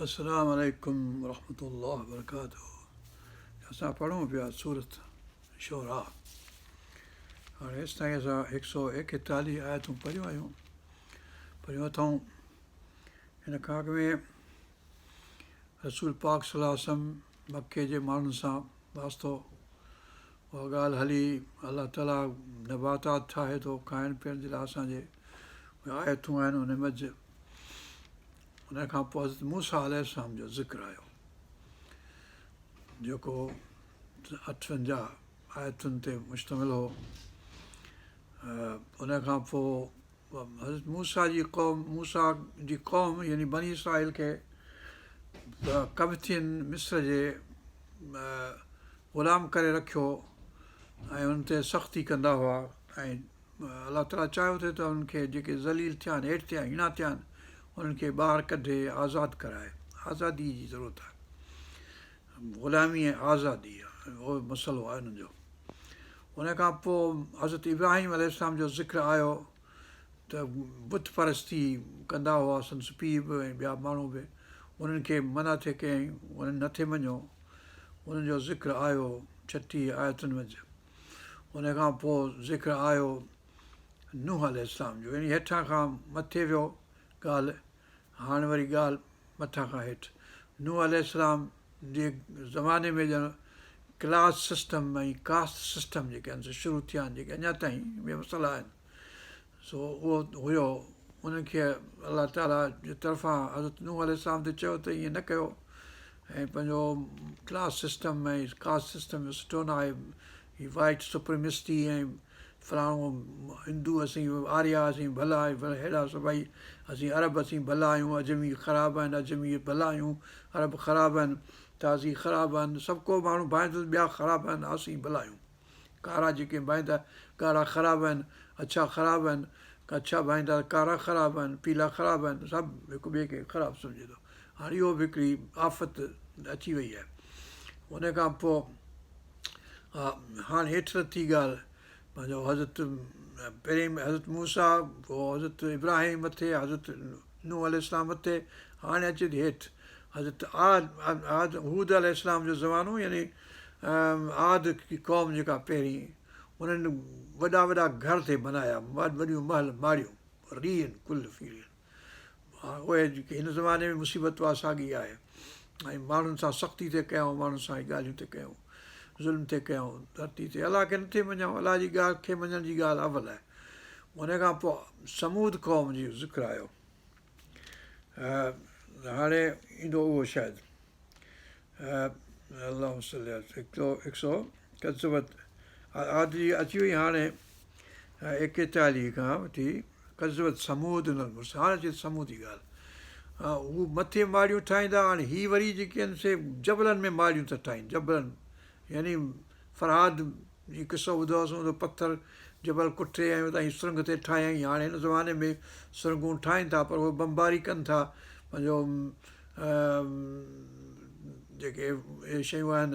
السلام عليڪم ورحمة الله وبرڪاته اسان پڙهون پيا سورت شعراء هاڻي هيستائين اسان هڪ سؤ ايڪيتاليهه آيتون پڙهيون آهيون پڙهيون اٿئون هن کان اڳ ۾ رسول پاڪ صلي الله عليه وسلم مڪي جي ماڻهن سان واسطو اها ڳالهه هلي الله تعاليٰ نباتات ٺاهي ٿو کائڻ پيئڻ جي لاء اسانجي آيتون آهن ان منجهه ان کان پوء حضرت موسيٰ عليه السلام جو ذڪر آيو جيڪو اٺونجاهه آيتن تي مشتمل هو. ان کان پوء حضرت موسيٰ جي قوم موسيٰ جي قوم يعني بني اسرائيل کي قبطين مصر جي غلام ڪري رکيو ۽ ان تي سختي ڪندا هئا ۽ الله تعاليٰ چاهيو ٿي ته انهن کي جيڪي ذليل ٿيا آهن، هيٺ ٿيا هيڻا ٿيا آهن، انهن کي ٻاهر ڪڍي آزاد ڪرائي. آزاديء جي ضرورت آهي. غلامي ۽ آزادي اهو مسئلو آهي انهن جو. ان کان پوء حضرت ابراهيم عليه السلام جو ذڪر آيو ته بت پرستي ڪندا هئا سندس پيء به ۽ ٻيا ماڻهو به انهن کي منع ٿي ڪيائين انهن نه ٿي مڃيو انهن جو ذڪر آيو ڇٽيهه آيتن منجهه. ان کان پوء ذڪر آيو نوح عليه السلام جو يعني هيٺان کان مٿي ويو ڳالهه هاڻ وري ڳالهه مٿان کان هيٺ نوح عليه السلام جي زماني ۾ ڄڻ ڪلاس سسٽم ۽ ڪاسٽ سسٽم جيڪي آهن سي شروع ٿيا آهن جيڪي اڃا تائين اهي مسئلا آهن سو اهو هيو انهن کي الله تعاليٰ جي طرفان حضرت نوح عليه السلام تي چيو ته ائين نه ڪيو ۽ پنهنجو ڪلاس سسٽم ۽ ڪاسٽ سسٽم سٺو نه آهي هي وائٽ سپريمسٽي ۽ فلاڻو هندو اسين آريا اسين ڀلا ههڙا سڀئي اسين عرب اسين ڀلا آهيون عجمي خراب آهن عجمي ڀلا آهيون عرب خراب آهن تازي خراب آهن سڀ ڪو ماڻهو ڀائي ٻيا خراب آهن اسين ڀلا آهيون ڪارا جيڪي ڀائيندا ڳاڙها خراب آهن، اڇا خراب آهن، اڇا ڀائيندا ڪارا خراب آهن، پيلا خراب آهن، سڀ هڪ ٻئي کي خراب سمجهي ٿو. هاڻي اهو به هڪڙي آفت اچي وئي آهي. ان کان پوء هاڻ هيٺ لٿي ڳالهه پنهنجو حضرت پهرين حضرت موسيٰ پوء حضرت ابراهيم مٿي حضرت نوح عليه السلام مٿي هاڻي اچي ٿي هيٺ حضرت عاد عاد هود عليه السلام جو زمانو يعني عاد قوم جيڪا پهرين انهن وڏا وڏا گهر ٿي بنايا وڏيون محل ماڙيون ريئن ڪل في ريئن اهي جيڪي هن زماني ۾ مصيبت اها ساڳي آهي ۽ ماڻهن سان سختي ٿي ڪيائون ماڻهن سان ڳالهيون ٿي ڪيائون ظلم ٿي ڪيائون ڌرتي تي الله کي نٿي مڃيائون الله جي ڳالهه کي مڃڻ جي ڳالهه اول آهي ان کان پوء ثمود قوم جي ذڪر آيو هاڻي ايندو اهو شايد اللهم صل هڪ هڪ سو ڪذبت عاد جي اچي وئي هاڻي ايڪيتاليهه کان وٺي ڪذبت ثمود المرسلين هاڻي اچي ثمود جي ڳالهه هو مٿي ماڙيون ٺاهيندا هاڻي هي وري جيڪي آهن سي جبلن ۾ ماڙيون ٿا ٺاهين جبلن يعني فرهاد جي قصو ٻڌو هوسون ته پٿر جبل ڪٽي ۽ اتان جي سرنگهه تي ٺاهيائين. هاڻي هن زماني ۾ سرنگهون ٺاهين ٿا پر اهي بمباري ڪن ٿا پنهنجو جيڪي اهي شيون آهن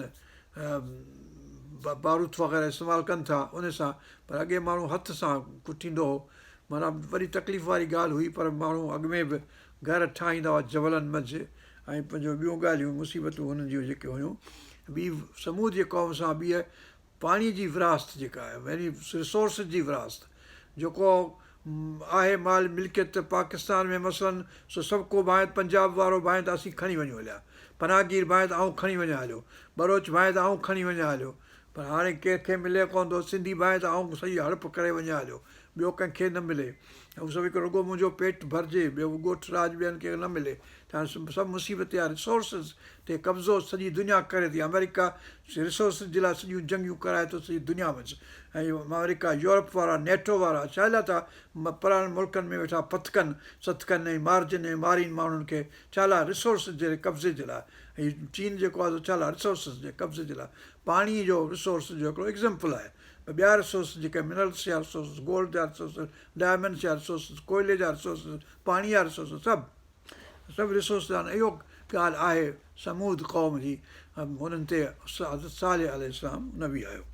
باروت وغيره استعمال ڪن ٿا ان سان پر اڳي ماڻهو هٿ سان ڪٽيندو هو معنيٰ وڏي تڪليف واري ڳالهه هئي پر ماڻهو اڳ ۾ به گهر ٺاهيندا هئا جبلن منجهه ۽ پنهنجو ٻيون ڳالهيون مصيبتون هنن جون جيڪي هيون ٻي ثمود جي قوم سان ٻي پاڻي جي ورهاست جيڪا آهي يعني ريسورسز جي ورهاست جيڪو آهي مال ملڪيت پاڪستان ۾ مثلاً سو سڀ ڪو ڀانئي ته پنجاب وارو ڀانئي ته اسين کڻي وڃون هليا پناهگير ڀانئي ته آئون کڻي وڃان هليو ٻروچ ڀانئي ته آئون کڻي وڃان هليو پر هاڻي ڪنهن کي ملي ڪونه ٿو سنڌي ڀانئي ته آئون سڄي هڙپ ڪري وڃان هليو ٻيو ڪنهن کي نه ملي هو سڀ هڪ رڳو منهنجو پيٽ ڀرجي ٻيو ڳوٺ راڄ ٻين کي نه ملي ته هاڻي سڀ مصيبت اها ريسورسز تي قبضو سڄي دنيا ڪري ٿي آمريڪا ريسورسز جي لاء سڄيون جنگيون ڪرائي ٿو سڄي دنيا منجه ۽ آمريڪا يورپ وارا نيٽو وارا ڇا لاء ٿا پراڻن ملڪن ۾ ويٺا ڦٿڪن ستڪن ۽ مارجن ۽ مارين ماڻهن کي ڇا لاء ريسورسز جي قبضي جي لاء ۽ چين جيڪو آهي سو ڇا لاء ريسورسز جي قبضي جي لاء پاڻي جو ريسورس جو هڪڙو ايگزامپل آهي ٻيا ريسورس جيڪي منرلس جا ريسورس گولڊ جا ريسورس ڊائمنڊس جا ريسورس ڪوئلي جا ريسورس پاڻي جا ريسورس سڀ سڀ ريسورس آهن اهو ڳالهه آهي ثمود قوم جي انهن تي حضرت صالح عليه السلام نبي آيو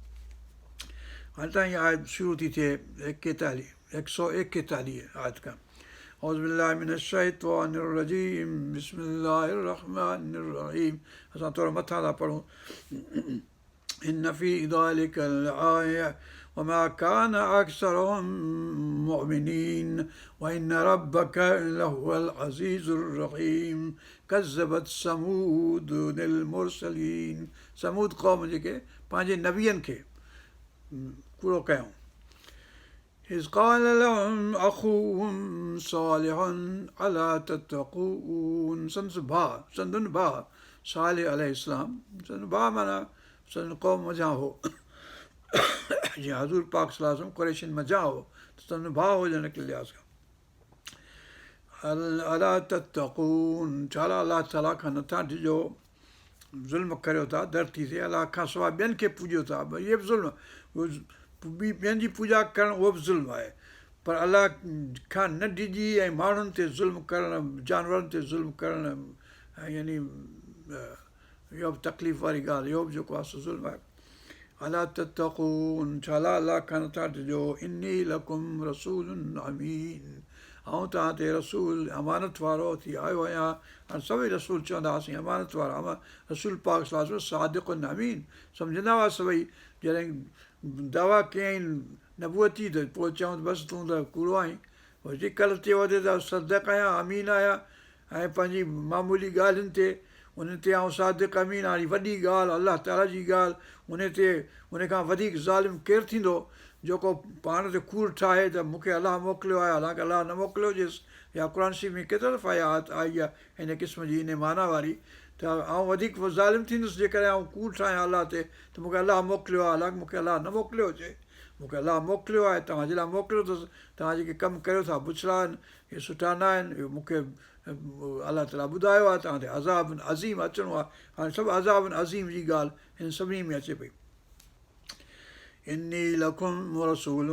هاڻي تائين آيت شروع ٿي ٿئي ايڪيتاليهه هڪ سؤ ايڪيتاليهه آيت کان. اعوذ بالله من الشيطان الرجيم بسم الله الرحمن الرحيم اسان ٿورو مٿان ٿا پڙهون ان في ذلک لآية وما ڪان اڪثرهم مؤمنين وان ربک لهو العزيز الرحيم ڪذبت ثمود المرسلين ثمود قوم جيڪي پنهنجي نبين کي ڪوڙو ڪيائون اذ قال لهم اخوهم صالح الا تتقون سندس ڀاء سندن ڀاء صالح عليه السلام سندن ڀاء معنيٰ سندن قوم منجهان هو جيئن حضور پاڪ صلي الله عليه وسلم قريشين منجهان هو ته سندن ڀاء هو ڄڻ هڪ لحاظ کان الا تتقون ڇا لاء الله تعاليٰ کان نٿا ڊڄو ظلم ڪريو ٿا ڌرتي تي الله کان سواء ٻين کي پوڄيو ٿا اهي به ظلم ٻين جي پوڄا ڪرڻ اهو به ظلم آهي پر الله کان نه ڊڄي ۽ ماڻهن تي ظلم ڪرڻ جانورن تي ظلم ڪرڻ يعني اهو به تڪليف واري ڳالهه اهو به جيڪو آهي سو ظلم آهي الا تتقون ڇا لاء الله کان نٿا ڊڄو اني لڪم رسول امين آئون توهان تي رسول امانت وارو ٿي آيو آهيان هاڻي سڀئي رسول چوندا هئاسين امانت وارا رسول پاڪ صلي الله عليه وسلم صادق امين سمجهندا هئا سڀئي جڏهن دعويٰ ڪيائين نبوت جي ته پوء چيائون ته بس تون ته ڪوڙو آهين وري ڪلهه چيو اٿئي ته صادق آهيان امين آهيان ۽ پنهنجي معمولي ڳالهين تي ان تي آئون صادق امين آهيان وڏي ڳالهه الله تعاليٰ جي ڳالهه ان تي ان کان وڌيڪ ظالم ڪير ٿيندو جيڪو پاڻ تي ڪوڙ ٺاهي ته مون کي الله موڪليو آهي حالانڪه الله نه موڪليو هجيس يا قرآن شريف ۾ ڪيترا دفعا اها آيت آئي آهي ان قسم جي ان معنيٰ واري ته آئون وڌيڪ ظالم ٿيندس جيڪڏهن آئون ڪوڙ ٺاهيان الله تي ته مون کي الله موڪليو آهي حالانڪه مون کي الله نه موڪليو هجي مون کي الله موڪليو آهي توهان جي لاء موڪليو اٿس توهان جيڪي ڪم ڪريو ٿا بڇڙا آهن اهي سٺا نه آهن اهو مون کي الله تعاليٰ ٻڌايو آهي توهان تي عذاب عظيم اچڻو آهي هاڻي سڀ عذاب عظيم جي ڳالهه هن سڀني ۾ اچي پئي اني لڪم رسول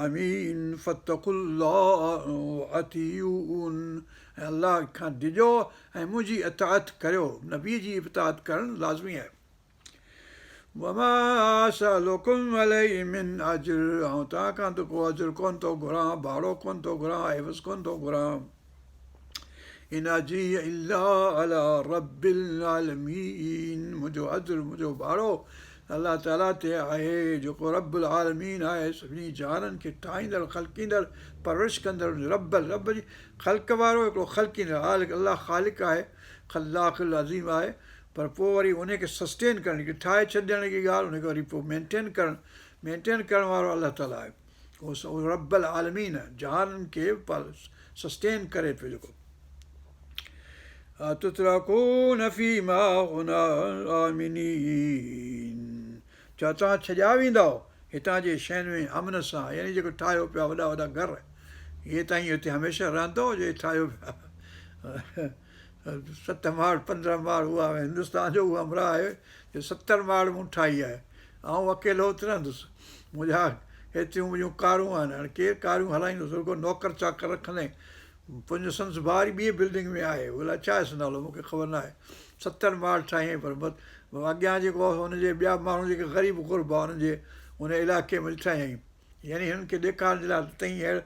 امين فاتقوا الله واطيعون ۽ الله کان ڊڄو ۽ منهنجي اطاعت ڪريو نبي جي اطاعت ڪرڻ لازمي آهي وما اسالڪم عليه من اجر آئون توهان کان ته ڪو اجر ڪونه ٿو گهران ڀاڙو ڪونه ٿو گهران عيوض ڪونه ٿو گهران ان اجري الا علي رب العالمين منهنجو اجر منهنجو ڀاڙو الله تعاليٰ تي آهي جيڪو رب العالمين آهي سڀني جهانن کي ٺاهيندڙ خلقيندڙ پرورش ڪندڙ رب رب جي خلق وارو هڪڙو خلقيندڙ الله خالق آهي خلاق العظيم آهي پر پوء وري ان کي سسٽين ڪرڻ هڪڙي ٺاهي ڇڏڻ جي ڳالهه ان کي وري پوء مينٽين ڪرڻ مينٽين ڪرڻ وارو الله تعاليٰ آهي اهو رب العالمين آهي جهانن کي سسٽين ڪري پيو جيڪو اتترڪون في ما هاهنا آمنين ڇا توهان ڇڏيا ويندؤ هتان جي شين ۾ امن سان يعني جيڪو ٺاهيو پيا وڏا وڏا گهر اهي تائين هتي هميشه رهندؤ جي ٺاهيو پيا ست ماڙ 15 ماڙ اها هندستان جو اهو همراهه آهي جو 70 ماڙ مون ٺاهي آهي آئون اڪيلو اتي رهندس منهنجا هيتريون منهنجون ڪارون آهن هاڻي ڪير ڪاريون هلائيندو رڳو نوڪر چاڪر رکندين پنهنجو سندس ڀاء وري ٻي بلڊنگ ۾ آهي الائي ڇا آهيس نالو مون کي خبر نه آهي 70 ماڙ ٺاهيائين پر اڳيان جيڪو هن جي ٻيا ماڻهو جيڪي غريب غربا انهن جي ان علائقي ۾ ٺاهيائين يعني هنن کي ڏيکارڻ جي لاء ته تئين هيڙ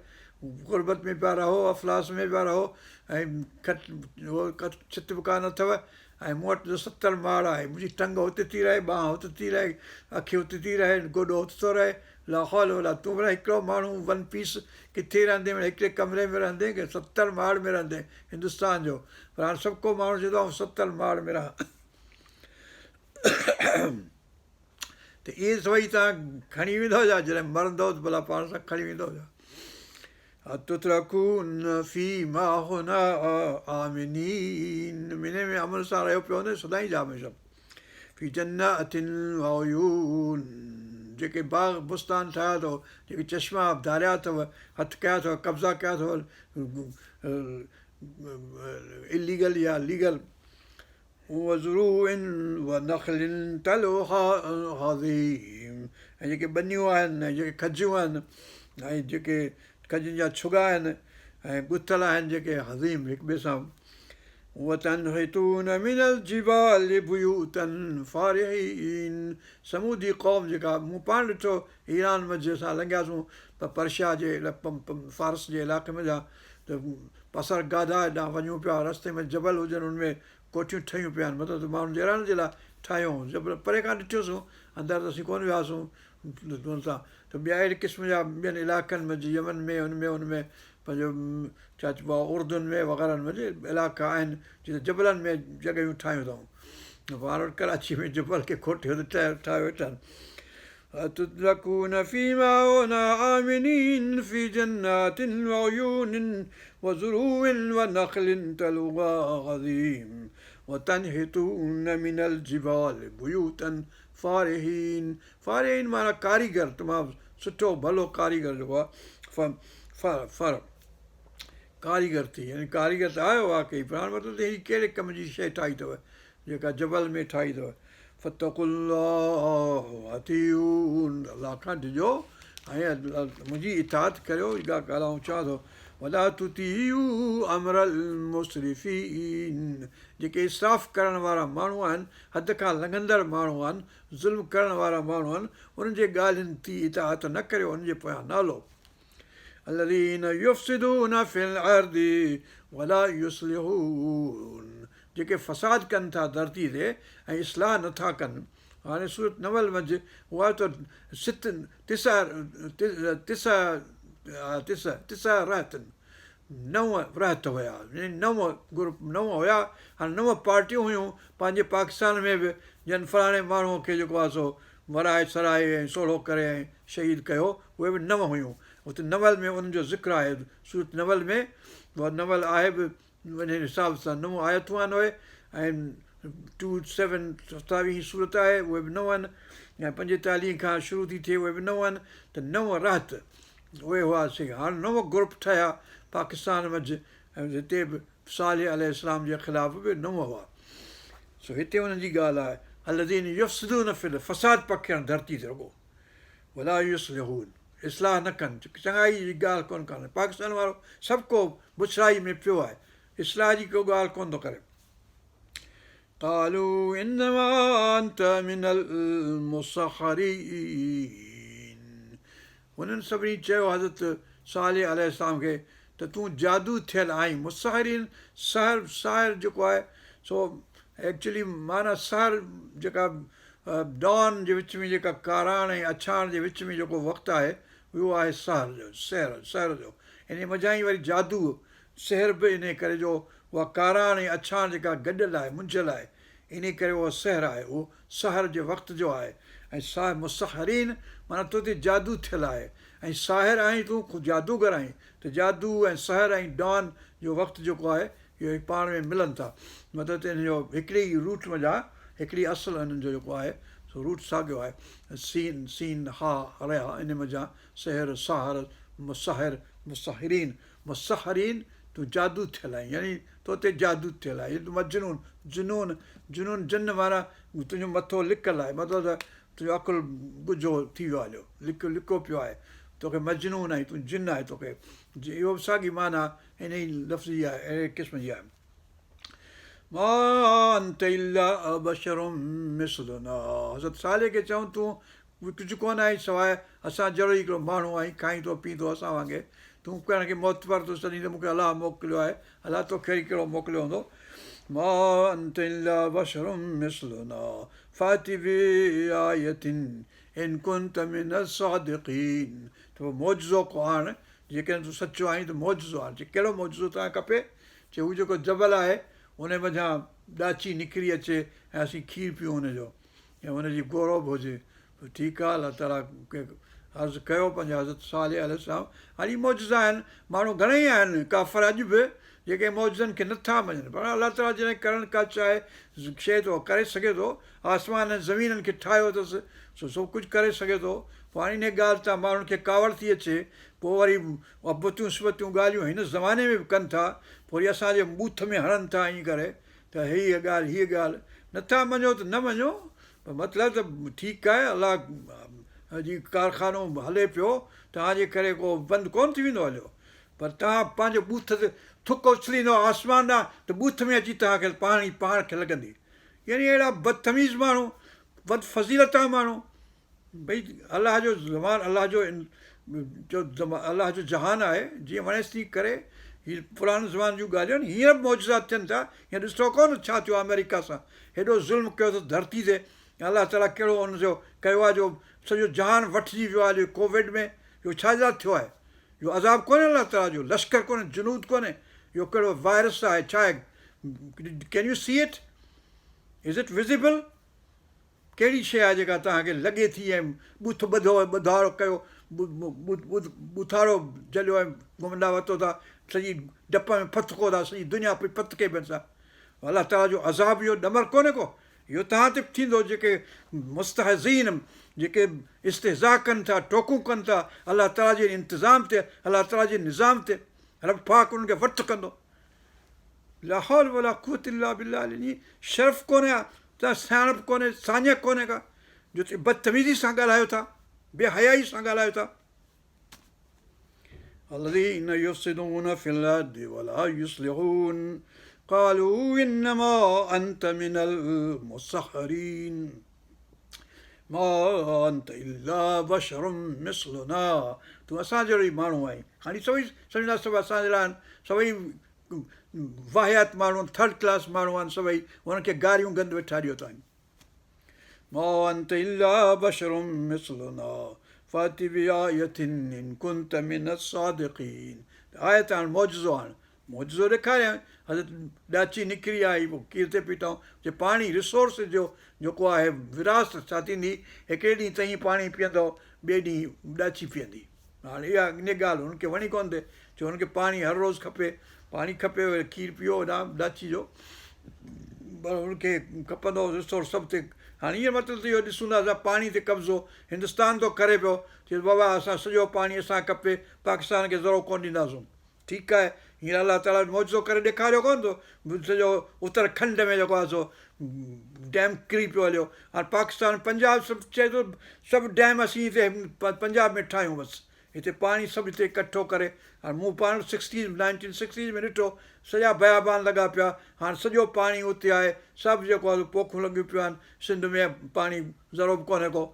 غربت ۾ پيا رهو، افلاس ۾ پيا رهو ۽ کٽ ڇت به ڪا نه اٿو ۽ مون وٽ ته 70 ماڙ آهي، منهنجي ٽنگ هت ٿي رهي، ٻانهن هت ٿي رهي، اک هت ٿي رهي، گوڏو هت ٿو رهي، لاحول ولا تون ڀلا هڪڙو ماڻهو ون پيس ڪٿي رهندين ڀلا هڪڙي ڪمري ۾ رهندين ڪي 70 ماڙ ۾ رهندين هندستان جو پر هاڻي سڀ ڪو ماڻهو چوندو آئون 70 ماڙ ۾ رهان. ته اهي سڀئي توهان کڻي ويندؤ ڇا جڏهن مرندؤ ته ڀلا پاڻ سان کڻي ويندؤ ڇا اتترڪون في ما هاهنا آمنين مني ۾ امن سان رهيو پيو هوندين سدائين جا هميشه في جنات وعيون جيڪي باغ بستان ٺاهيا اٿو جيڪي چشما ڌاريا اٿو هٿ ڪيا اٿو قبضا ڪيا اٿو اليگل يا ليگل وزروع ونخل طلعها هضيم ۽ جيڪي ٻنيون آهن ۽ جيڪي کجيون آهن ۽ جيڪي کجين جا ڇڳا آهن ۽ ڳٿل آهن جيڪي هضيم هڪ ٻئي سان وتنحتون من الجبال بيوتا فارهين ثمودي قوم جيڪا مون پاڻ ڏٺو ايران منجهه اسان لنگهياسون ته پرشيا جي فارس جي علائقي منجهان ته پاسارگادا ڏانهن وڃون پيا رستي ۾ جبل هجن ان ۾ ڪوٺيون ٺهيون پيون آهن مطلب ته ماڻهن جي رهڻ جي لاء ٺاهيون جبل پري کان ڏٺيوسون اندر ته اسين ڪونه وياسون ان سان ته ٻيا اهڙي قسم جا ٻين علائقن ۾ يمن ۾ ان ۾ ان ۾ پنهنجو ڇا چئبو آهي اردن ۾ وغيره ۾ علائقا آهن جتي جبلن ۾ جڳهيون ٺاهيون اٿائون پاڻ وٽ ڪراچي ۾ جبل کي کوٽيو ته ٺاهيو ويٺا آهن وتترڪون فيما هاهنا آمنين في جنات وعيون وزروع ونخل طلعها هضيم وتنحتون من الجبال بيوتا فارهين فارهين معنيٰ ڪاريگر تمام سٺو ڀلو ڪاريگر جيڪو آهي فر فر ڪاريگر ٿي يعني ڪاريگر ته آهيو واقعي پر هاڻي مطلب ته هي ڪهڙي ڪم جي شيء ٺاهي اٿو جيڪا جبل ۾ ٺاهي اٿو فاتقوا الله واطيعون الله کان ڊڄو ۽ منهنجي اطاعت ڪريو اها ڳالهه آئون چوان ٿو ولا تطيعوا امر المسرفين جيڪي اسراف ڪرڻ وارا ماڻهو آهن حد کان لنگهندڙ ماڻهو آهن ظلم ڪرڻ وارا ماڻهو آهن انهن جي ڳالهين تي اطاعت نه ڪريو انهن جي پويان نه هلو الذين يفسدون في الارض ولا يصلحون جيڪي فساد ڪن ٿا ڌرتي تي ۽ اصلاح نه ٿا ڪن. هاڻي سورة نمل منجهه اها ته ست تسع تسع تسع تسع رهط نو رهط هيا يعني نو گروپ نو هيا هاڻي نو پارٽيون هيون پنهنجي پاڪستان ۾ به جن فلاڻي ماڻهوء کي جيڪو آهي سو ورائي سرائي ۽ سوڙهو ڪري ۽ شهيد ڪيو اهي به نو هيون اتي نمل ۾ انهن جو ذڪر آهي سورة نمل ۾ اها نمل آهي به انهيء حساب سان نو آيتون آهن اهي ۽ ٽو سيون ستاويهين سورت آهي اهي به نو آهن ۽ پنجيتاليهين کان شروع ٿي ٿئي اهي به نو آهن ته نو رهط اهي هئا سي هاڻ نو گروپ ٺهيا پاڪستان منجهه ۽ هتي به صالح عليه السلام جي خلاف به نو هئا سو هتي انهن جي ڳالهه آهي الذين يفسدون في فساد پکيڙڻ ڌرتي تي رڳو ولا يصلحون اصلاح نه ڪن، چڱائي جي ڳالهه ڪونه ڪن، پاڪستان وارو سڀ ڪو بڇڙائي ۾ پيو آهي، اصلاح جي ڪو ڳالهه ڪونه ٿو ڪري. قالوا انما انت من المسحرين هنن سڀني چيو حضرت صالح عليه السلام کي ته تون جادو ٿيل آهين، مسحرين سحر ساحر جيڪو آهي سو ايڪچولي معنيٰ سحر جيڪا ڊان جي وچ ۾ جيڪا ڪاراڻ ۽ اڇاڻ جي وچ ۾ جيڪو وقت آهي اهو آهي سحر جو، سحر، سحر جو. انهيء منجهان ئي وري جادو، سحر به انهيء ڪري جو اها ڪاراڻ ۽ اڇاڻ جيڪا گڏيل آهي، منجهيل آهي، انهيء ڪري اهو سحر آهي، اهو سحر جي وقت جو آهي ۽ ساح مسحرين معنيٰ تو تي جادو ٿيل آهي ۽ ساحر آهين تون، جادوگر آهين ته جادو ۽ سحر ۽ ڊان جو وقت جيڪو آهي اهي ئي پاڻ ۾ ملن ٿا. مطلب ته انهن جو هڪڙي ئي روٽ منجهان هڪڙي اصل انهن جو جيڪو آهي سو روٽ ساڳيو آهي. سين، سين، ها، ريا انهي منجهان سحر، ساحر، مسحر، مسحرين، مسحرين تون جادو ٿيل آهين يعني تو تي جادو ٿيل آهي يعني تون مجنون، جنون، جنون جن معنيٰ تنهنجو مٿو لڪل آهي مطلب ته تنهنجو عقل ڳجهو ٿي ويو آهي هليو لڪيو لڪو پيو آهي توکي مجنون آهين تون جن آهي توکي اهو به ساڳي معنيٰ انهيء لفظ جي آهي، اهڙي قسم جي آهي. ما انت الا بشر مثلنا حضرت صالح کي چئون تون ڪجهه ڪونه آهين سواء اسان جهڙو ئي هڪڙو ماڻهو آهين کائين ٿو پين ٿو اسان وانگي تون پاڻ کي معتبر ٿو سڏين ته مون کي الله موڪليو آهي الله توکي وري ڪهڙو موڪليو هوندو ما انت الا بشر مثلنا فات بآية ان ڪنت من الصادقين ته پوء معجزو ڪو آڻ جيڪڏهن تون سچو آهين ته معجزو آڻ. چي ڪهڙو معجزو توهان کي کپي؟ چي هو جيڪو جبل آهي ان منجهان ڏاچي نڪري اچي ۽ اسين کير پيئون ان جو ۽ ان جي گورو به هجي. پوء ٺيڪ آهي الله تعاليٰ کي عرض ڪيو پنهنجي حضرت صالح عليه السلام هاڻي هي معجزا آهن ماڻهو گهڻئي آهن ڪافر اڄ به جيڪي معجزن کي نٿا مڃن پر الله تعاليٰ جڏهن ڪرڻ ڪا چاهي شيء ته اها ڪري سگهي ٿو آسمان ۽ زمينن کي ٺاهيو اٿس سو سڀ ڪجهه ڪري سگهي ٿو پوء هاڻي انهيء ڳالهه تان ماڻهن کي ڪاوڙ ٿي اچي، پوء وري ابتيون سبتيون ڳالهيون هن زماني ۾ به ڪن ٿا، پوء وري اسان جي ٻوٿ ۾ هڻن ٿا ائين ڪري ته هيء ڳالهه هيء ڳالهه، نه ٿا مڃو ته نه مڃو، پر مطلب ته ٺيڪ آهي الله جي ڪارخانو هلي پيو، توهان جي ڪري ڪو بند ڪونه ٿي ويندو هليو، پر توهان پنهنجو ٻوٿ تي ٿڪ اڇليندؤ آسمان ڏانهن ته ٻوٿ ۾ اچي توهان کي پاڻ ئي پاڻ کي لڳندي. يعني اهڙا بدتميز ماڻهو، بدفضيلتا ماڻهو، ڀئي الله جو زمان الله جو جو الله جو جهان آهي جيئن وڻيس تيئن ڪري. هي پراڻن زمانن جون ڳالهيون آهن، هينئر به معجزا ٿين ٿا، هينئر ڏسو ڪونه ڇا ٿيو آهي آمريڪا سان، هيڏو ظلم ڪيو اٿس ڌرتي تي، الله تعاليٰ ڪهڙو ان جو ڪيو آهي جو سڄو جهان وٺجي ويو آهي جو ڪووڊ ۾ اهو ڇا جي لاء ٿيو آهي؟ اهو عذاب ڪونهي الله تعاليٰ جو، لشڪر ڪونهي، جنود ڪونهي، اهو ڪهڙو وائرس آهي ڇا آهي، Can you see it? Is it visible? ڪهڙي شيء آهي جيڪا توهان کي لڳي ٿي ۽ ٻوٿ ٻڌو ۽ ٻڌارو ڪيو، ٻوٿارو جهليو ۽ گهمندا وتو ٿا، سڄي ڊپ ۾ ڦٿڪو ٿا، سڄي دنيا پئي ڦٿڪي پئي سان. الله تعاليٰ جو عذاب اهو ڏمر ڪونهي ڪو، اهو توهان تي به ٿيندو جيڪي مستهزئين جيڪي استهزاء ڪن ٿا، ٽوڪون ڪن ٿا الله تعاليٰ جي انتظام تي، الله تعاليٰ جي نظام تي، رب پاڪ انهن کي وٺ ڪندو. لا حول ولا قوت الا بالله العلي شرف ڪونهي ته سياڻپ ڪونهي ساڃهه ڪونهي ڪا جو بدتميزي سان ڳالهايو ٿا بي حيائي سان ڳالهايو ٿا الذين يفسدون في الارض ولا يصلحون قالوا انما انت من المسحرين ما انت الا بشر مثلنا تون اسان جهڙو ئي ماڻهو آهين هاڻي سڀئي سمجهندا سڀ اسان جهڙا آهن سڀئي واهيات ماڻهو آهن ٿرڊ ڪلاس ماڻهو آهن سڀئي انهن کي گاريون گند ويٺا ڏيو ٿا ما انت الا بشر مثلنا فات بآية ان كنت من الصادقين آيت آڻ معجزو آڻ معجزو ڏيکاريائين، حضرت ڏاچي نڪري آئي، پوء کير تي پيتائون، چي پاڻي Resource جو جيڪو آهي ورهاست ڇا ٿيندي، هڪڙي ڏينهن توهين پاڻي پيئندؤ، ٻئي ڏينهن ڏاچي پيئندي. هاڻي اها ان ڳالهه هن کي وڻي ڪونه ٿي، ڇو هن کي پاڻي هر روز کپي، پاڻي کپي وري کير پيئو هوڏانهن ڏاچي جو، پر هن کي کپندو هو ريسورس سڀ تي، هاڻي ائين مطلب ته اهو ڏسون ٿا اسان پاڻي تي قبضو هندستان ٿو ڪري پيو، چي بابا اسان سڄو پاڻي اسان کي کپي، پاڪستان کي ذرو ڪونه ڏينداسون. ٺيڪ آهي، هينئر الله تعاليٰ معجزو ڪري ڏيکاريو ڪونه ٿو، سڄو اتر کنڊ ۾ جيڪو آهي سو ڊيم ڪري پيو هليو، هاڻي پاڪستان پنجاب سڀ چئي ٿو سڀ ڊيم اسين هتي پنجاب ۾ ٺاهيون بس هتي پاڻي سڀ هتي ڪٺو ڪري هاڻي مون پاڻ سڪسٽيز نائنٽين سڪسٽيز ۾ ڏٺو سڄا بيابان لڳا پيا هاڻي سڄو پاڻي اتي آهي سڀ جيڪو آهي سو پوکون لڳيون پيون آهن سنڌ ۾ پاڻي ذرو به ڪونهي ڪو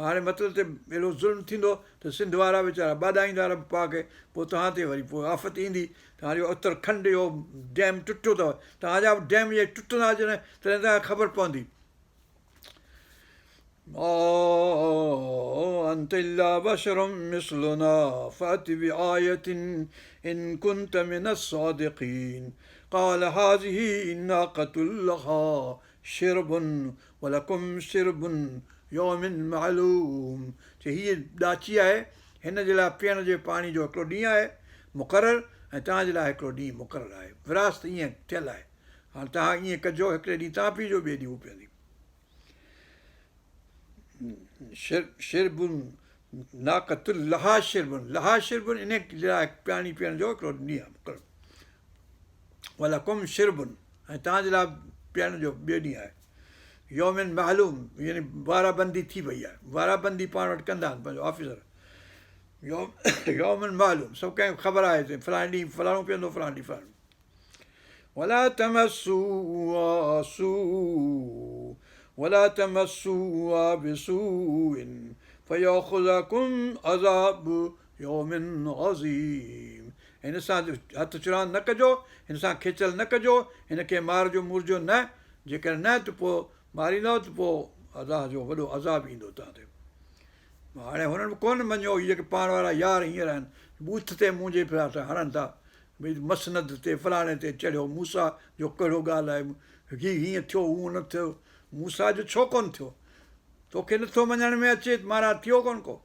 هاڻي مطلب ته اهڙو ظلم ٿيندو ته سنڌ وارا ويچارا ٻاڏائيندا رب پاڪ کي پوء توهان تي وري پوء آفت ايندي توهان جو اتر کنڊ اهو ڊيم ٽٽو اٿو توهان جا به ڊيم اهي ٽٽندا جڏهن تڏهن توهان کي خبر پوندي ما انت الا بشر مثلنا فات بآية ان كنت من الصادقين قال هذه ناقة لها شرب ولڪم شرب يوم معلوم چي هيء ڏاچي آهي، هن جي لاء پيئڻ جي پاڻي جو هڪڙو ڏينهن آهي مقرر ۽ توهان جي لاء هڪڙو ڏينهن مقرر آهي، ورهاست ائين ٿيل آهي، هاڻ توهان ائين ڪجو، هڪڙي ڏينهن توهان پيئجو، ٻئي ڏينهن هو پيئندي. شرب ناقة لها شرب لها شرب انهيء جي لاء پاڻي پيئڻ جو هڪڙو ڏينهن آهي مقرر. ولڪم شرب ۽ توهان جي لاء پيئڻ جو ٻيو ڏينهن آهي يوم معلوم يعني وارا بندي ٿي وئي آهي وارا بندي پاڻ وٽ ڪندا آهن پنهنجو آفيسر يوم يوم معلوم سڀ ڪنهن کي خبر آهي ته فلاڻي ڏينهن فلاڻو پيئندو فلاڻي ڏينهن فلاڻو ولا تمسوها سوء ولا تمسوها بسوء فيأخذكم عذاب يوم عظيم هن سان هٿ چراند نه ڪجو، هن سان کيچل نه ڪجو، هن کي مارجو مورجو نه، جيڪڏهن نه ته پوء ماريندؤ ته پوء الله جو وڏو عذاب ايندو توهان تي. هاڻي هنن به ڪونه مڃيو، هي جيڪي پاڻ وارا يار هينئر آهن، ٻوٿ تي منهنجي پيا ٿا هڻن ٿا، ڀئي مسند تي فلاڻي تي چڙهيو، موسيٰ جو ڪهڙو ڳالهه آهي، هي هيئن ٿيو هونئن نه ٿيو، موسيٰ جو ڇو ڪونه ٿيو؟ توکي نٿو مڃڻ ۾ اچي، معنيٰ ٿيو ڪونه ڪو.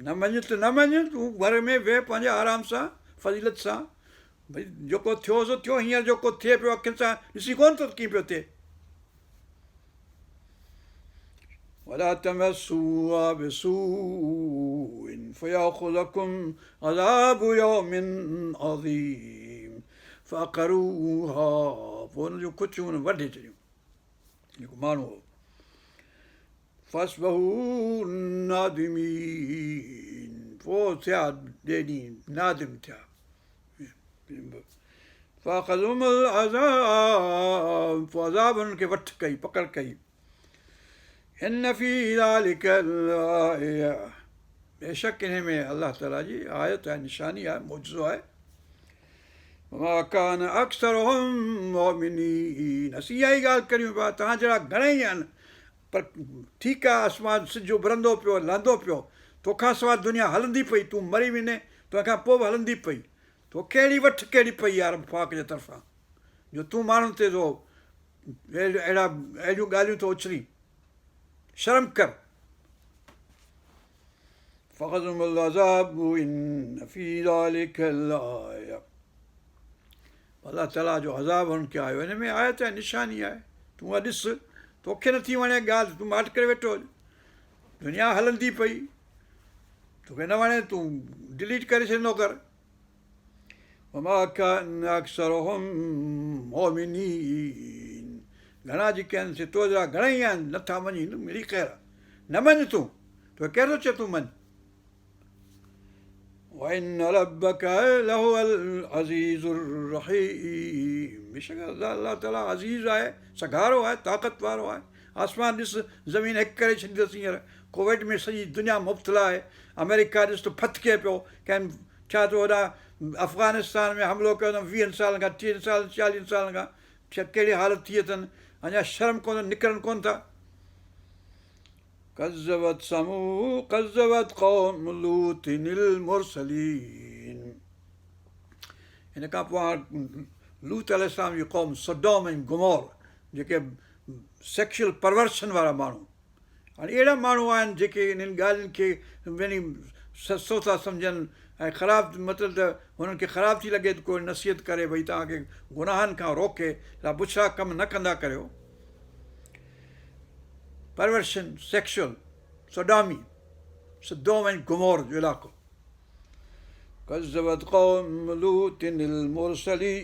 نه مڃ ته نه مڃ، تون گهر ۾ ويهه پنهنجي آرام سان، فضيلت سان، ڀئي جيڪو ٿيو سو ٿيو، هينئر جيڪو ٿئي پيو اکين سان ڏسين ڪونه ٿو ته ڪيئن پيو ٿئي. ولا تمسوها بسوء فيأخذكم عذاب يوم عظيم فعقروها پوء ان جون کچيون وڍي ڇڏيون. جيڪو ماڻهو هو فاصبحوا نادمين پوء ٿيا ٻئي ڏينهن نادم ٿيا فاخذهم العذاب پوء عذاب انهن کي وٺ ڪئي پڪڙ ڪئي ان في ذلڪ لآية بيشڪ انهي ۾ الله تعالي جي آيت آهي نشاني آهي معجزو آهي. وما ڪان اڪثرهم مؤمنين اسين اها ئي ڳالهه ڪريون پيا توهان جهڙا گهڻئي آهن پر ٺيڪ آهي آسمان سج اڀرندو پيو لهندو پيو توکان سواء دنيا هلندي پئي تون مري ويندين تنهن کان پوء به هلندي پئي توکي اهڙي وٺ ڪهڙي پئي آهي رب پاڪ جي طرفان جو تون ماڻهن تي ٿو اهڙا اهڙيون ڳالهيون ٿو اڇلين شرم ڪر فاخذهم العذاب ان في ذلک لآية الله تعالي جو عذاب هنن کي آيو هن ۾ آيت آهي نشاني آهي تون اها ڏس توکي نٿي وڻي ڳالهه تون ماٺ ڪري ويٺو هج دنيا هلندي پئي توکي نه وڻي تون ڊليٽ ڪري ڇڏندو ڪر وما ڪان اڪثرهم مؤمنين گهڻا جيڪي آهن سي تو جهڙا گهڻا ئي آهن نٿا مڃين مڙئي خير آهي نه مڃ تون توکي ڪير ٿو چئي تون مڃ وان ربک لهو العزيز الرحيم بيشڪ الله تعالي عزيز آهي سگهارو آهي طاقت وارو آهي آسمان ڏس زمين هڪ ڪري ڇڏي اٿس هينئر ڪووڊ ۾ سڄي دنيا مبتلا آهي آمريڪا ڏس ته ڦٿڪي پيو ڪنهن ڇا ٿيو هوڏانهن افغانستان ۾ حملو ڪيو اٿن ويهن سالن کان ٽيهن سالن چاليهن سالن کان ڇا ڪهڙي حالت ٿي اٿن اڃا شرم ڪونه نڪرن ڪونه ٿا ڪذبت ثمود ڪذبت قوم لوط المرسلين هن کان پوء لوط عليه السلام جي قوم سڊوم ۽ گمور جيڪي سيڪشل پرورشن وارا ماڻهو هاڻي اهڙا ماڻهو آهن جيڪي انهن ڳالهين کي يعني سستو ٿا سمجهن ۽ خراب مطلب ته هنن کي خراب ٿي لڳي ته ڪو نصيحت ڪري ڀئي توهان کي گناهن کان روڪي ته بڇڙا ڪم نه ڪندا ڪريو پرورشن سيڪشل سوڊامي سدوم ۽ گمور جو علاقو ڪذبت قوم لوط المرسلين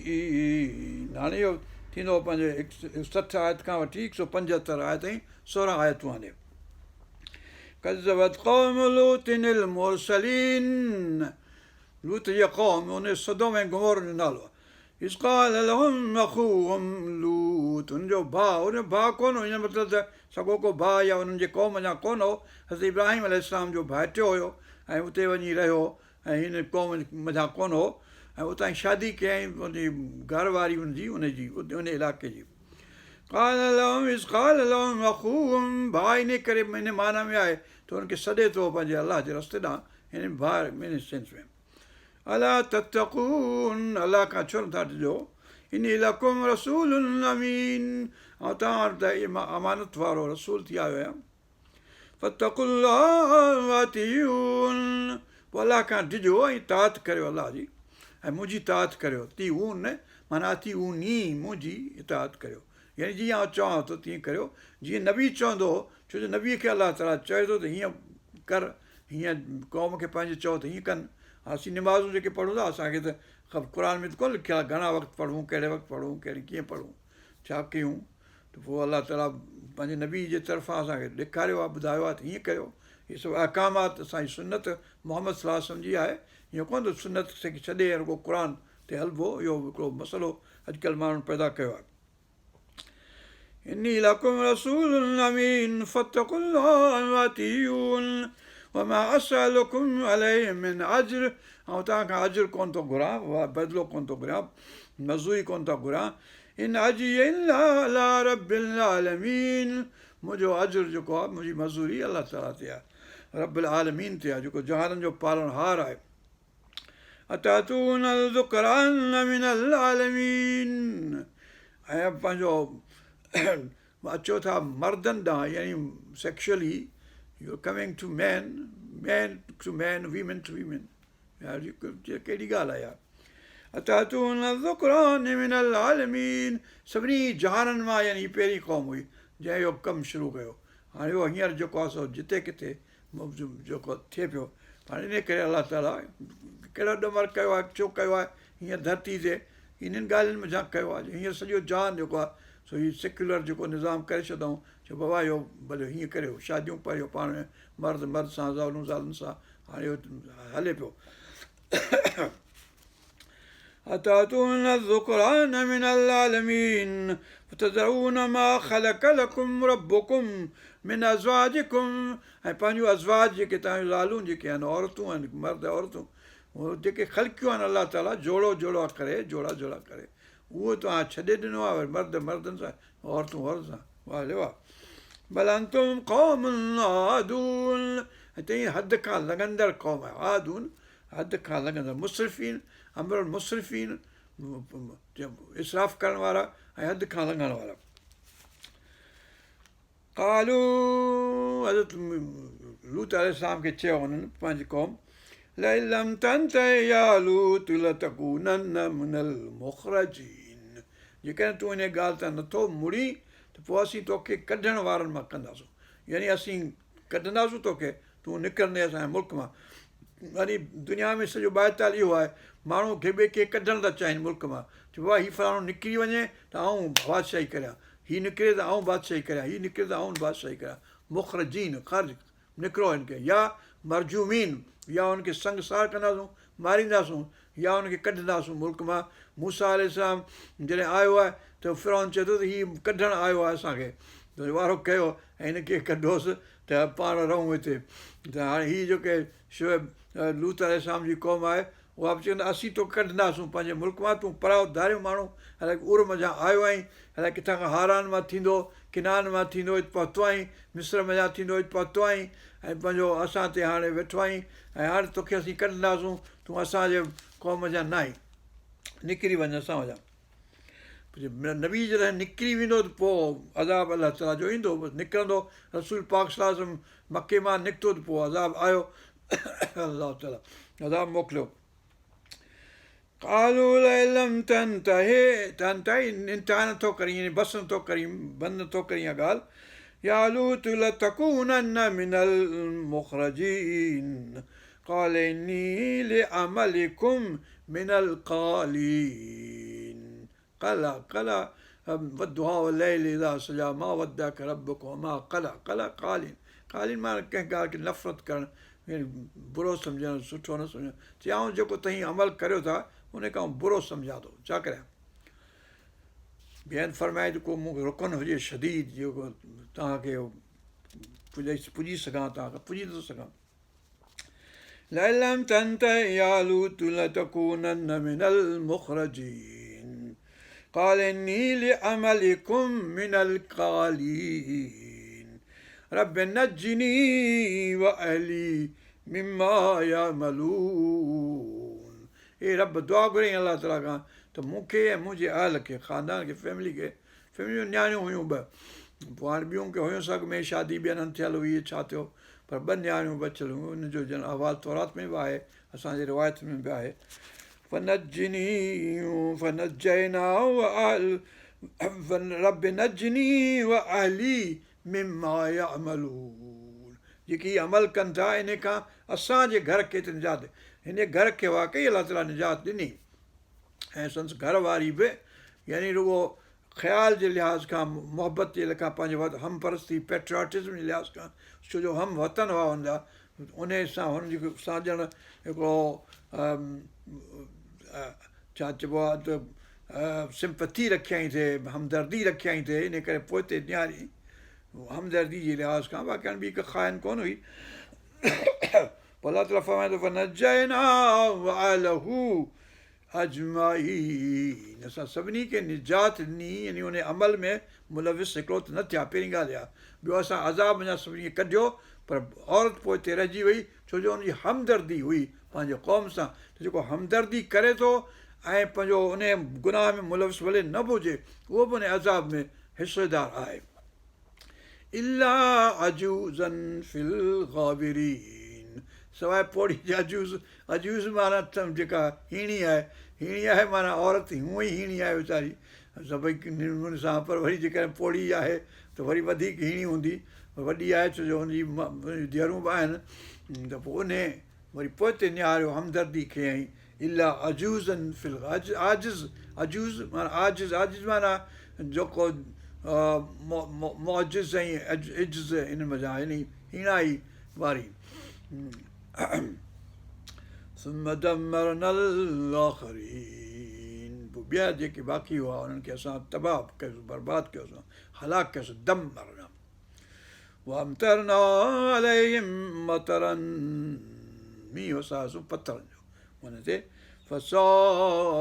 هاڻي اهو ٿيندو پنهنجو هڪ سؤ 60 آيت کان وٺي 175 آيت تائين 16 آيتون آهن. ڪذبت قوم لوط المرسلين لوط جي قوم ان سدوم ۽ گمور جو نالو آهي. اذ قال لهم اخوهم لوط ان جو ڀاء ان جو ڀاء ڪونه هو ان جو مطلب ته سڳو ڪو ڀاء يا انهن جي قوم جا ڪونه هو حضرت ابراهيم عليه السلام جو ڀائٽيو هيو ۽ اتي وڃي رهيو ۽ هن قوم منجهان ڪونه هو ۽ اتان ئي شادي ڪيائين ان جي گهر واري ان جي ان جي ان علاقي جي قال لهم اذ قال لهم اخوهم ڀاء ان ڪري ان معنيٰ ۾ آهي ته ان کي سڏي ٿو پنهنجي الله جي رستي ڏانهن هن ڀاء ان سينس ۾ الا تتقون الله کان ڇو نٿا ڊڄو اني لڪم رسول امين آئون توهان وٽ ته امانت وارو رسول ٿي آيو آهيان فاتقوا الله واطيعون پوء الله کان ڊڄو ۽ طاعت ڪريو الله جي ۽ منهنجي طاعت ڪريو اطيعون معنيٰ اطيعوني منهنجي اطاعت ڪريو يعني جيئن آئون چوان ٿو تيئن ڪريو جيئن نبي چوندو هو ڇو جو نبي کي الله تعاليٰ چوي ٿو ته هيئن ڪر هيئن قوم کي پنهنجي چئو ته هيئن ڪن. اسين نمازون جيڪي پڙهون ٿا اسان کي ته قرآن ۾ ته ڪونه لکيل آهي گهڻا وقت پڙهون ڪهڙي وقت پڙهون ڪهڙي ڪيئن پڙهون ڇا ڪيون ته پوء الله تعاليٰ پنهنجي نبي جي طرفان اسان کي ڏيکاريو آهي ٻڌايو آهي ته هيئن ڪريو هي سڀ احڪامات اسان جي سنت محمد صلي الله عليه وسلم جي آهي هيئن ڪونه ته سنت کي ڇڏي رڳو قرآن تي هلبو اهو هڪڙو مسئلو اڄڪلهه ماڻهن پيدا ڪيو آهي اني لڪم رسول امين فاتقوا الله واطيعون وما اسالڪم عليه من اجر آئون توهان کان اجر ڪونه ٿو گهران بدلو ڪونه ٿو گهران مزوري ڪونه ٿو گهران ان اجري الا علي رب العالمين منهنجو اجر جيڪو آهي منهنجي مزوري الله تعالي تي آهي رب العالمين تي آهي جيڪو جهانن جو پالڻهار آهي اتاتون الذڪران من العالمين ۽ پنهنجو اچو ٿا مردن ڏانهن يعني sexually you coming to men men to men women to women يار ڪهڙي ڳالهه آهي يار اتاتون الذڪران من العالمين سڀني جهانن مان يعني پهرين قوم هئي جنهن اهو ڪم شروع ڪيو هاڻي اهو هينئر جيڪو آهي سو جتي ڪٿي جيڪو ٿئي پيو هاڻي انهيء ڪري الله تعاليٰ ڪهڙو ڏمر ڪيو آهي ڇو ڪيو آهي هينئر ڌرتي تي انهن ڳالهين منجهان ڪيو آهي جو هينئر سڄو جهان جيڪو آهي سو هي سيڪيولر جيڪو نظام ڪري ڇڏيائون چيو بابا اهو ڀلي هيئن ڪريو شاديون پريو پاڻ ۾ مرد مرد سان زالون زالن سان هاڻي اهو هلي پيو اتاتون الذڪران من العالمين وتذرون ما خلق لڪم ربڪم من ازواجڪم ۽ پنهنجون ازواج جيڪي توهان جون زالون جيڪي آهن عورتون آهن مرد عورتون جيڪي خلقيون آهن الله تعاليٰ جوڙو جوڙا ڪري جوڙا جوڙا ڪري اهو توهان ڇڏي ڏنو آهي وري مرد مردن سان عورتون عورتن سان واه ري واه بل انتم قوم عادون ۽ توهين حد کان لنگهندڙ قوم آهيو عادون حد کان لنگهندڙ مسرفين امر المسرفين اسراف ڪرڻ وارا ۽ حد کان لنگهڻ وارا قالوا حضرت لوط عليه السلام کي چيو انهن پنهنجي قوم لئن لم تنته يا لوط لتڪونن من المخرجين جيڪڏهن تون انهيء ڳالهه تان نٿو مڙين ته پوء اسين توکي ڪڍڻ وارن مان ڪنداسون يعني اسين ڪڍنداسون توکي تون نڪرندين اسان جي ملڪ مان يعني دنيا ۾ سڄو ٻائيتال اهو آهي ماڻهو کي ٻئي کي ڪڍڻ ٿا چاهين ملڪ مان چي بابا هي فلاڻو نڪري وڃي ته آئون بادشاهي ڪريان هي نڪري ته آئون بادشاهي ڪريان هي نڪري ته آئون بادشاهي ڪريان مخرجين خارج نڪرو هن کي يا مرجومين يا هن کي سنگسار ڪنداسون مارينداسون يا هن کي ڪڍنداسون ملڪ مان موسيٰ عليه السلام جڏهن آيو آهي ته فرعون چئي ٿو ته هي ڪڍڻ آيو آهي اسان کي ته وارو ڪيو ۽ هن کي ڪڍوس ته پاڻ رهون هتي ته هاڻي هي جيڪي شعيب لوط عليه السلام جي قوم آهي اها به چوندي اسين توکي ڪڍنداسون پنهنجي ملڪ مان تون پرائو ڌاريو ماڻهو الائي اور منجهان آيو آهين الائي ڪٿان کان حاران مان ٿيندو ڪنعان مان ٿيندو هت پهتو آهين مصر منجهان ٿيندو هت پهتو آهين ۽ پنهنجو اسان تي هاڻي ويٺو آهين ۽ هاڻي توکي اسين ڪڍنداسون تون اسان جي قوم منجهان ناهين نڪري وڃ اسان منجهان نبي جڏهن نڪري ويندو ته پوء عذاب الله تعاليٰ جو ايندو بس نڪرندو رسول پاڪ صلي الله عليه وسلم مڪي مان نڪتو ته پوء عذاب آيو الله تعاليٰ عذاب موڪليو قالوا لئن لم تنته تنته انتها نٿو ڪرين يعني بس نٿو ڪرين بند نٿو ڪرين اها ڳالهه يا لوط لتڪونن من المخرجين قال اني لعملڪم من القالين قلع قلع والضحي والليل اذا سجي ما ودعڪ ربڪ وما قلع قلع قالين قالين معنيٰ ڪنهن ڳالهه کي نفرت ڪرڻ يعني برو سمجهڻ سٺو نه سمجهڻ چي آئون جيڪو توهين عمل ڪريو ٿا ان کي آئون برو سمجهان ٿو ڇا ڪريان بيان فرمائي ته ڪو مون کي رڪن هجي شديد جيڪو توهان کي پڄي سگهان توهان کان پڄي نٿو سگهان لئن لم تنته يا لوط لتڪونن من المخرجين قال اني لعملڪم من القالين رب نجني واهلي مما يعملون اي رب دعا گهريائين الله تعالي کان ته مون کي ۽ منهنجي اهل کي خاندان کي فيملي کي فيملي جون نياڻيون هيون ٻه پوء هاڻي ٻيون ڪي هيونس اڳ ۾ شادي ٻين هنڌ ٿيل هئي ڇا ٿيو پر ٻه نياڻيون بچيل هيون ان جو ڄڻ احوال تورات ۾ به آهي اسان جي روايت ۾ به آهي فنجني فنجيناه رب نجني واهلي مما يعملون جيڪي هي عمل ڪن ٿا ان کان اسان جي گهر کي ته نجات هن گهر کي واقعي الله تعالي نجات ڏني ۽ سندس گهر واري به يعني رڳو خيال جي لحاظ کان محبت جي لکان پنهنجي وطن هم پرستي Patriotism جي لحاظ کان ڇو جو هم وطن هئا هن جا انهي سان هن جي سان ڄڻ هڪڙو ڇا چئبو آهي ته سمپٿي رکيائين ٿي همدردي رکيائين ٿي ان ڪري پوئتي نهاري همدردي جي لحاظ کان باقي هاڻي ٻي ڪا خائن ڪونه هئي پوء الله تعاليٰ فرمائي ٿو فنجيناه واهله اجمعين اسان سڀني کي نجات ڏني يعني ان عمل ۾ ملوث هڪڙو ته نه ٿيا پهرين ڳالهه اها ٻيو اسان عذاب منجهان سڀني کي ڪڍيو پر عورت پوئتي رهجي وئي ڇو جو ان جي همدردي هئي پنهنجي قوم سان ته جيڪو همدردي ڪري ٿو ۽ پنهنجو ان گناهه ۾ ملوث ڀلي نه به هجي اهو به ان عذاب ۾ حصيدار آهي الا عجوزا في الغابرين سواء پوڙهي جي عجوز عجوز معنيٰ جيڪا هيڻي آهي هيڻي آهي معنيٰ عورت هونء ئي هيڻي آهي ويچاري سڀئي نموني سان پر وري جيڪڏهن پوڙهي آهي ته وري وڌيڪ هيڻي هوندي وڏي آهي ڇو جو هن جي ڌيئرون به آهن ته پوء انهي وري پوئتي نهاريو همدردي ڪيائين الا عجوزا في عاجز عجوز معنيٰ عاجز عاجز معنيٰ جيڪو معجز ۽ عجز ان منجهان يعني هيڻائي واري ثم دمرنا الاخرين پوء ٻيا جيڪي باقي هئا انهن کي اسان تباهه ڪيوسون برباد ڪيوسون هلاڪ ڪيوسون دمرنا وامطرنا عليهم مطرا مينهن وسايوسون پٿرن جو. ان تي فساء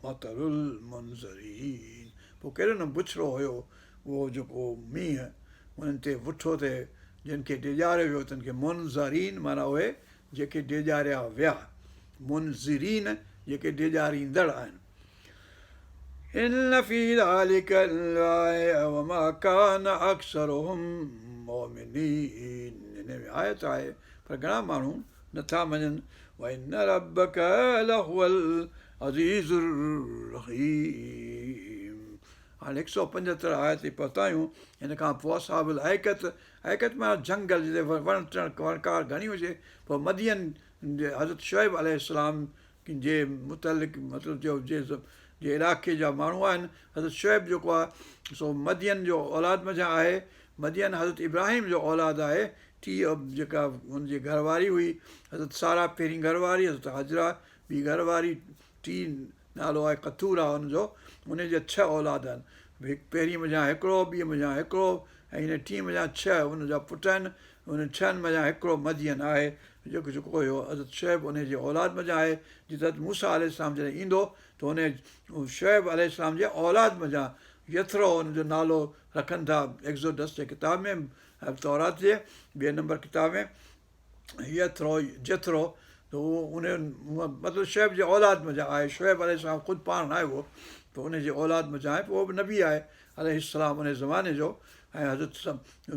مطر المنذرين پوء ڪيڏو نه بڇڙو هيو اهو جيڪو مينهن انهن تي وٺو تي جن کي ڊيڄاريو ويو تن کي منذرين معنيٰ اهي جيڪي ڊيڄاريا ويا منذرين جيڪي ڊيڄاريندڙ آهن. ان في ذلک لآية وما ڪان اڪثرهم مؤمنين ان ۾ آيت آهي پر گهڻا ماڻهو نٿا مڃن وان ربک لهو العزيز الرحيم هاڻي هڪ سؤ پنجهتر آيت تي پهتا آهيون ان کان پوء اصحاب الايڪة ايڪة معنيٰ جهنگل جتي وڻ ٽڻ وڻڪار گهڻي هجي پوء مدين جي حضرت شعيب عليه السلام جي متعلق مطلب جو جي جي علاقي جا ماڻهو آهن حضرت شعيب جيڪو آهي سو مدين جو اولاد منجهان آهي مدين حضرت ابراهيم جو اولاد آهي ٽي جيڪا ان جي گهر واري هئي حضرت سارا پهرين گهر واري حضرت هاجره ٻي گهر واري ٽي نالو آهي قطوره ان جو ان جا ڇهه اولاد آهن هڪ پهرين منجهان هڪڙو ٻي منجهان هڪڙو ۽ هن ٽين منجهان ڇهه ان جا پٽ آهن انهن ڇهن منجهان هڪڙو مدين آهي، جيڪو جيڪو هيو حضرت شعيب انهيء جي اولاد منجهان آهي، جتي حضرت موسيٰ عليه السلام جڏهن ايندو ته انهيء شعيب عليه السلام جي اولاد منجهان يٿرو ان جو نالو رکن ٿا ايگزوڊس جي ڪتاب ۾ تورات جي ٻئي نمبر ڪتاب ۾ يٿرو جٿرو ته اهو ان مطلب شعيب جي اولاد منجهان آهي شعيب عليه السلام خود پاڻ ناهي اهو ته ان جي اولاد منجهان آهي پوء اهو به نبي آهي عليه السلام انهيء زماني جو ۽ حضرت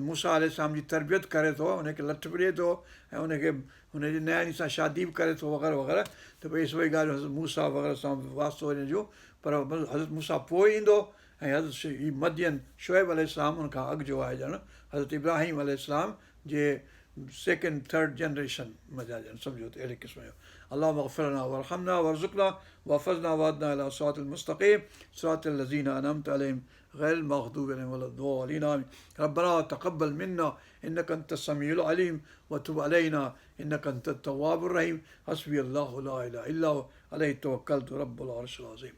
موسيٰ عليه السلام جي تربيت ڪري ٿو ان کي لٺ به ڏئي ٿو ۽ ان کي ان جي نياڻي سان شادي به ڪري ٿو وغيره وغيره ته اهي سڀئي ڳالهيون حضرت موسيٰ وغيره سان واسطو ان جو پر حضرت موسيٰ پوء ايندو ۽ حضرت هي مدين شعيب عليه السلام ان کان اڳ جو آهي ڄڻ حضرت ابراهيم عليه السلام جي سيڪنڊ ٿرڊ جنريشن منجهان ڄڻ سمجهو ته اهڙي قسم جو اللهم اغفر لنا وارحمنا وارزقنا واحفظنا واهدنا الي صراط المستقيم صراط الذين انعمت عليهم غير المغضوب عليهم ولا الضالين آمين ربنا تقبل منا انك انت السميع العليم وتب علينا انك انت التواب الرحيم حسبي الله لا اله الا هو عليه توكلت رب العرش العظيم.